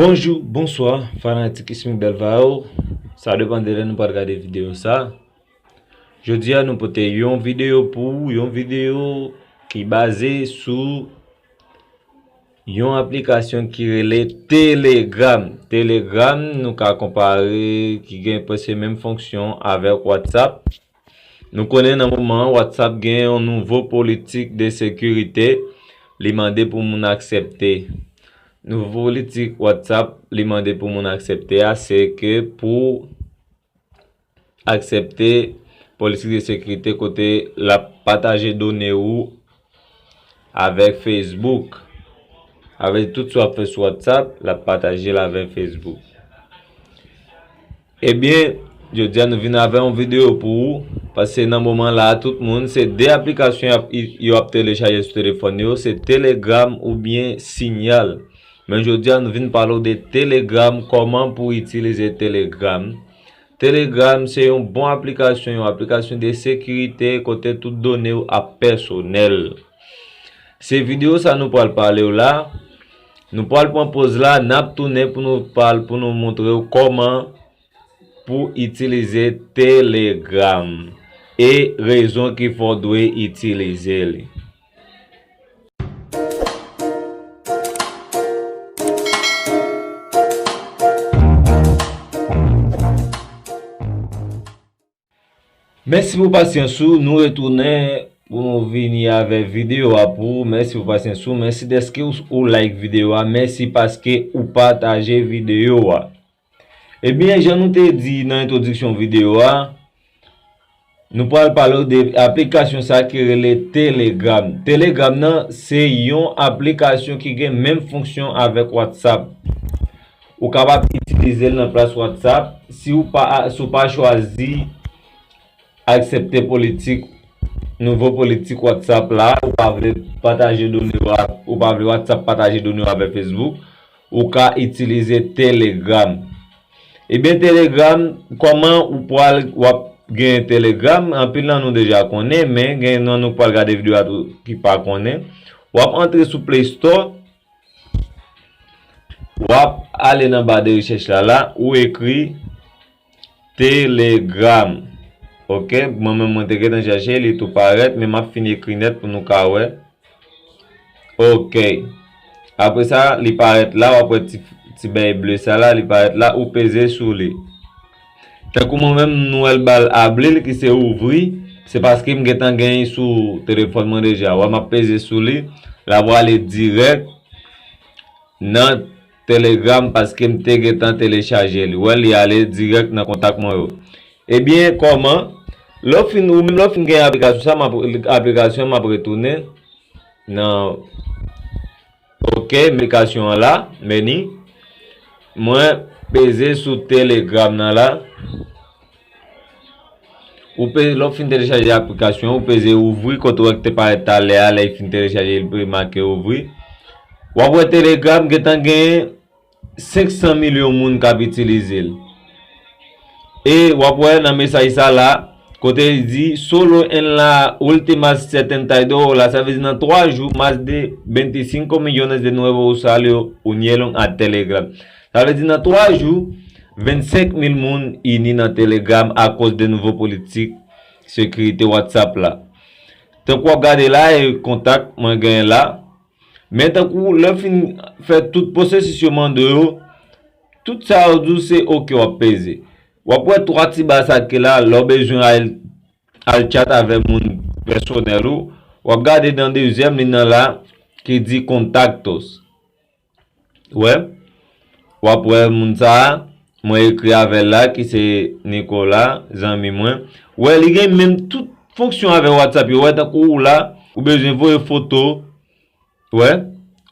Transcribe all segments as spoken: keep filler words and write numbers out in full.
Bonjou, bonswa, fanatik Ismic Delva yo. Sa depann de lè nou pral gade videyo sa. Jodi a nou pote yon videyo pou ou, yon videyo ki baze sou yon aplikasyon ki rele Telegram. Telegram, nou ka konpare, ki gen prèske menm fonksyon avèk WhatsApp. Nou konnen nan moman an, WhatsApp gen yon nouvo politik de sekirite, li mande pou moun aksepte. Nouvo politik WhatsApp, li mande pou moun aksepte a, se ke pou aksepte politik de sekirite kote l ap pataje done ou avèk Facebook. Avèk tout sa w ap fè sou WhatsApp, l ap pataje l avèk Facebook. Ebyen, jodi a nou vin avè yon videyo pou ou, paske nan moman la a, tout moun, se de aplikasyon y ap, yo ap telechaje sou telefòn yo, se Telegram oubyen Signal. Men jodi a, nou vin pale w de Telegram, kòman pou w itilize Telegram. Telegram se yon bon aplikasyon, yon aplikasyon de sekirite kote tout done w ap pèsonèl. Se videyo sa nou pral pale w la. Nou pral pran poz la, n ap tounen pou nou pale, pou nou montre w kòman pou itilize Telegram e rezon ki fè w dwe itilize li. Mèsi pou pasyans ou, nou retounen pou nou vini avèk videyo a pou ou. Mèsi pou pasyans ou, mèsi dèske ou, ou like videyo a, mèsi paske ou pataje videyo a. Ebyen, jan nou te di nan entwodiksyon videyo a, nou pral pale w de aplikasyon sa ki rele Telegram. Telegram nan se yon aplikasyon ki gen menm fonksyon avèk WhatsApp. Ou kapab itilize l nan plas WhatsApp si w pa, si w pa chwazi aksepte politik, nouvo politik WhatsApp la, ou pa vle pataje done w ak, ou pa vle WhatsApp pataje done w avèk Facebook, ou ka itilize Telegram. Ebyen, Telegram, kòman ou pral, w ap gen Telegram? Anpil nan nou deja konnen, men gen nan nou k pral gade videyo a tou ki pa konnen. W ap antre sou Play Store, w ap ale nan ba de rechèch la, la, ou ekri Telegram. Ok, mwen menm mwen te gentan chèche, li tou parèt, men m ap fin ekri nèt pou nou ka wè. Ok. Apre sa, li parèt la, w ap wè ti, ti bèy ble sa la, li parèt la, ou peze sou li. Tankou mwen menm, nou wè l ba l abli l, ki se ouvri, se paske m gentan genyen sou telefòn mwen deja. Wè, m ap peze sou li, l ap prale dirèk nan Telegram paske m te gentan telechaje li. Wè, li ale dirèk nan kontak mwen yo. Ebyen, kòman? Lè w fin, ou menm lè w fin gen aplikasyon sa, m ap, aplikasyon, m ap retounen nan, ok, aplikasyon an la, meni. Mwen peze sou Telegram nan la. Ou pe, lè w fin telechaje aplikasyon, ou peze ouvri, kote w wè k te parèt talè a, lè l fin telechaje, li pe make ouvri. W ap wè Telegram gentan genyen senk san milyon moun k ap itilize l. E w ap wè nan mesaj sa la, kote li di, "Solo en la última setenta y dos horas," sa vle di nan twa jou, más de veinticinco millones de nuevos usuarios unieron a Telegram. Sa vle di nan twa jou, vennsenk mil moun ini nan Telegram akoz de nouvo politik sekirite WhatsApp la. Tankou w ap gade la, e kontak mwen genyen la. Men tankou lè w fin fè tout pwosesis yo mande w yo, tout sa yo di w se ok w ap peze. W ap wè twa ti ba sa ki la, lè w bezwen al, al chat avèk moun pèsonèl ou, w ap gade nan dezyèm liy nan la ki di contactos. Wè, w ap wè moun sa a, mwen ekri avè l la, ki se Nicolas, zanmi mwen. Wè, li gen menm tout fonksyon avè WhatsApp yo. Wè, tankou ou la, ou bezwen voye foto, wè,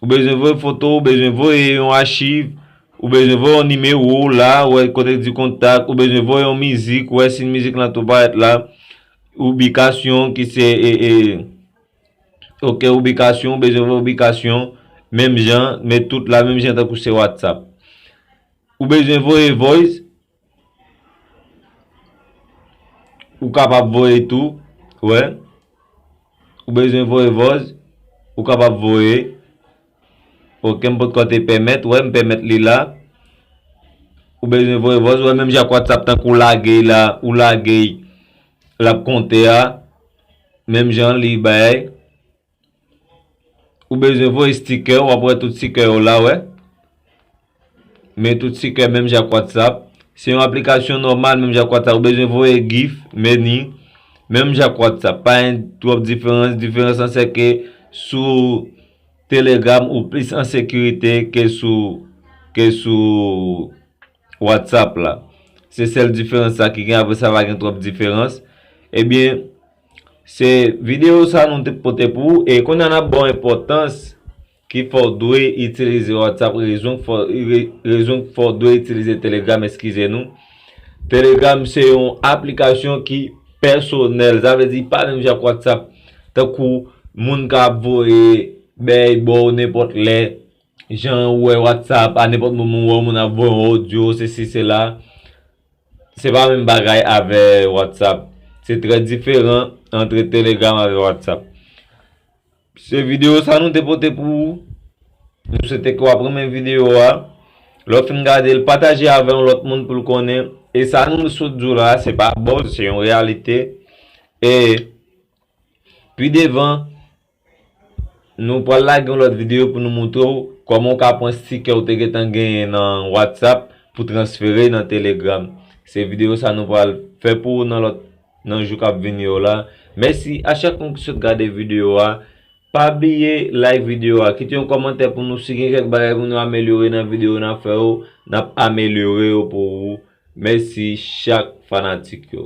ou bezwen voye foto, ou bezwen voye yon achiv, ou bezwen voye yon nimewo la, wè, kote di kontak, ou bezwen voye yon mizik, wè, si mizik lan tou parèt la, ubikasyon ki se, e, e, ok, ubikasyon, ou bezwen voye ubikasyon, menm jan, met tout la, menm jan tankou se WhatsApp. Ou bezwen voye voice, ou kapab voye tou, wè. Ou bezwen voye voice, ou kapab voye. Ok, m potko te pèmèt, wè, m pèmèt li la. Ou bezwen voye voice, ou wè menm jan ak WhatsApp, tankou w lage la, ou lage l ap konte a, menm jan li bay. Ou bezwen voye sticker, w ap wè tout sticker yo la, wè. Men tout sticker menm jan ak WhatsApp. Se yon aplikasyon nòmal menm jan ak WhatsApp. Ou bezwen voye gif, men ni menm jan ak WhatsApp. Pa gen twòp diferans. Diferans lan se ke sou Telegram ou plis an sekirite ke sou ke sou WhatsApp la. Se sèl diferans sa ki gen, apre sa pa gen twòp diferans. Ebyen, se videyo sa nou te pote pou ou, e kounye a n ap ba w enpòtans ki fè w dwe itilize WhatsApp, rezon k fè, re- rezon k fè w dwe itilize Telegram, eskize nou. Telegram se yon aplikasyon ki pèsonèl, sa vle di pa menm jan ak WhatsApp, tankou moun ka ap voye bèy ba w nenpòt lè, jan ou wè WhatsApp, a nenpòt moman ou wè yon moun ap voye yon odyo, sesi, sela. Se pa menm bagay avè WhatsApp. Se trè diferan antre Telegram avè WhatsApp. Se videyo sa nou te pote pou ou. Nou swete ke w ap renmen videyo a. Lè w fin gade l, pataje avè yon lòt moun pou l konnen. E sa nou sot di w la, se pa buzz, se yon reyalite. E pi devan, nou pral lage yon lòt videyo pou nou montre w kòman w ka pran sticker ou te gentan genyen nan WhatsApp pou transfere nan Telegram. Se videyo sa nou pral fè pou ou nan lòt, nan jou k ap vini yo la. Mèsi a chak moun ki sot gade videyo a. Pa bliye like videyo a, kite yon kòmantè pou nou, si gen kèk bagay pou nou amelyore nan videyo n ap fè yo, n ap amelyore yo pou ou. Mèsi chak fanatik yo.